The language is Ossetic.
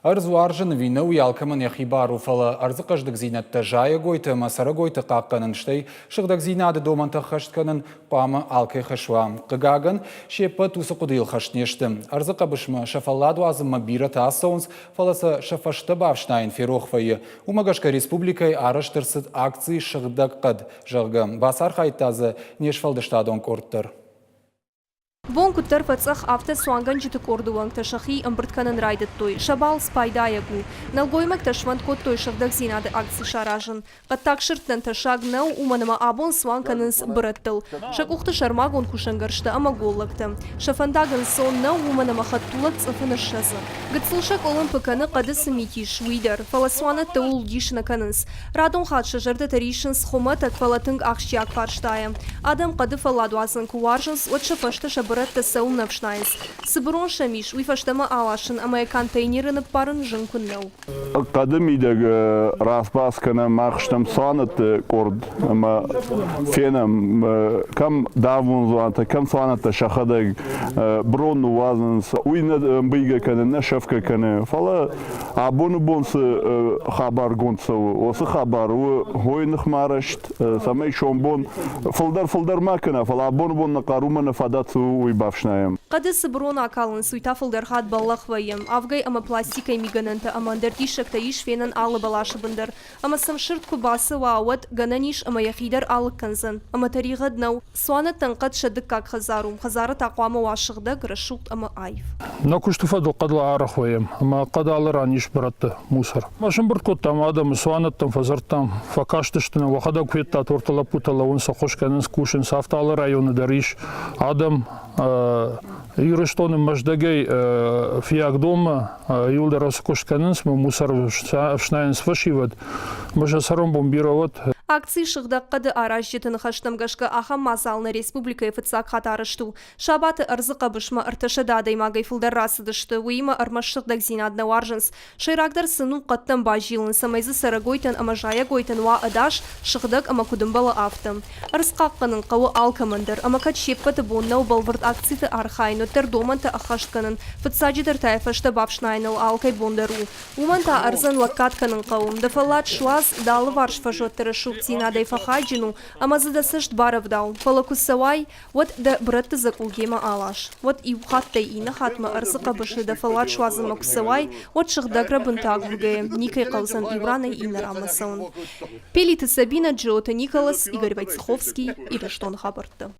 Ӕрдз уарзын ӕви нӕ, уый алкӕмӕн йӕхи бар у, фӕлӕ ӕрдзы хъӕздыгдзинӕдтӕ зайӕгойты ӕмӕ цӕрӕгойты хъахъхъӕнын, стӕй сыгъдӕгдзинады домӕнтӕ ӕххӕст кӕнын хъуамӕ алкӕй хӕс уа. Хъыгагӕн, се ппӕт уыцы хъуыдыйыл хӕст не сты. Ӕрдзы хъӕбысмӕ сӕ фӕллад уадзынмӕ бирӕтӕ ацӕуынц, фӕлӕ сӕ сӕ фӕстӕ бафснайын ферох вӕййы. Уымӕ гӕсгӕ республикӕйы арӕзт ӕрцыд акци «Сыгъдӕг хъӕд», зӕгъгӕ. Бацархайдта дзы не сфӕлдыстадон къорд дӕр. Бон куыддӕр фӕцъӕх, афтӕ цуангӕнджыты къорды уӕнгтӕ сӕхи ӕмбырд кӕнын райдыдтой. Сӕ балц пайдайаг у. Нӕлгоймӕгтӕ сфӕнд кодтой сыгъдӕгдзинады акци саразын. Хъӕддаг сырдтӕн тӕссаг нӕу, уымӕн ӕмӕ абон цуан кӕнынц бырӕттыл. Сӕ къухты сӕрмагонд кусӕнгӕрзтӕ ӕмӕ голлӕгтӕ. Сӕ фӕндаг ӕнцон нӕу, уымӕн ӕмӕ хӕдтулӕг цъыфы ныссӕдзы. Гыццыл сӕ къуылымпы кӕны, хъӕды цы мит ис, уый дӕр. Фӕлӕ цуанӕттӕ ууыл дис нӕ кӕнынц. Радон хатт сӕ зӕрдӕтӕ риссынц хуымӕтӕг, фӕлӕ тынг ахсджиаг фарстайӕ. Адӕм хъӕды фӕлладуадзӕн куы уарзынц, уӕд сӕ фӕстӕ сӕ бырӕттӕ цӕуылнӕ ӕфснайынц? Цы бырон сӕм ис, уый фӕстӕмӕ аласын ӕмӕ йӕ контейнеры ныппарын зын куыннӕ у. Хъӕды мидӕг рацбац кӕнӕм мах стӕм цуанӕтты къорд ӕмӕ фенӕм, кӕм давон дзуантӕ, кӕм цуанӕттӕ сӕхӕдӕг брон ныууадзынц. Уый нӕ ӕмбийгӕ кӕны, нӕ сӕфгӕ кӕны, фӕлӕ Абоны бон цы хабаргонд цӕуы, уыцы хабар у хойы ныхмӕ арӕзт, цӕмӕй сомбон фылдӕр-фылдӕр ма кӕна, фӕлӕ абоны бон нӕ хъарумӕ нӕ фадат цы у, уый бафснайӕм. Хъӕды цы брон акалынц, уый та фылдӕр хатт бӕллӕх вӕййы. Авгӕй ӕмӕ пластикӕй мигӕнӕнтӕ ӕмӕ ӕндӕр диссӕгтӕ ис фенӕн алы бӕласы бын дӕр. Ӕмӕ сӕм сырд куы бацӕуа, уӕд, гӕнӕн ис, ӕмӕ йӕхи дӕр алыг кӕндзӕн. Ӕмӕ тӕригъӕд нӕу. Цуанӕттӕн хъӕд сӕ дыккаг хӕдзар у. Хӕдзары та хъуамӕ уа сыгъдӕг, рӕсугъд ӕмӕ аив. Нӕ куысты фӕдыл хъӕдыл арӕх вӕййӕм, ӕмӕ хъӕд алы ран ис бырӕтты мусор. Ма сӕмбырд кодтам адӕмы, цуанӕттӕм фӕдзырдтам, фӕкастысты нӕ, уӕхӕдӕг куы федтат, уӕртӕ лӕппутӕ лӕууынц, ӕххуыс кӕнынц, кусынц. Афтӕ алы районы дӕр ис адӕм. Ирыстоны Мӕздӕгӕй Фиагдонмӕ иуылдӕр ацы куыст кӕнынц, ӕмӕ мусор ӕфснайынц фӕсивӕд. Ӕмӕ сӕ цӕрӕнбон бирӕ уӕд. Акци «Сыгъдӕг хъӕды» аразджыты ныхӕстӕм гӕсгӕ ахӕм мадзал нӕ республикӕйы фыццаг хатт арӕзт у. Сабаты ӕрдзы хъӕбысмӕ 300 адӕймагӕй фылдӕр рацыдысты, уыимӕ ӕрмӕст сыгъдӕгдзинад нӕ уарзынц, Сӕйрагдӕр сын у хъӕдтӕм базилын, цӕмӕй дзы цӕрӕгойтӕн ӕмӕ зайӕгойтӕн уа ӕдас, сыгъдӕг ӕмӕ куыд ӕмбӕлы, афтӕ. Ӕрдз хъахъхъӕнын хъӕуы алкӕмӕн дӕр, ӕмӕ кӕд се ппӕты бон нӕу бӕлвырд акциты архайын, уӕддӕр домӕнтӕ ӕххӕст кӕнын, фыццаджыдӕр та йӕ фӕстӕ бафснайыныл алкӕй бон дӕр у. Уымӕн та ӕрдзӕн лӕггад кӕнын хъӕуы. Дӕ фӕллад суадз, дӕ алыварс фӕзуӕтты рӕсугъддзинадӕй фӕхайджын у ӕмӕ дзы дӕ цӕст барӕвдау. Фӕлӕ куы цӕуай, Уӕд дӕ бырӕтты дзӕкъул демӕ алас. Уӕд иу хаттӕй иннӕ хатмӕ ӕрдзы хъӕбысы дӕ фӕллад суадзынмӕ куы цӕуай, уӕд сыгъдӕг рӕбынты агургӕйӕ никӕй хъӕудзӕн иу ранӕй иннӕ ранмӕ цӕуын. Пелиты Сабинӕ, Джиоты Николас, Игорь Войцеховский, Ирыстоны хабӕрттӕ.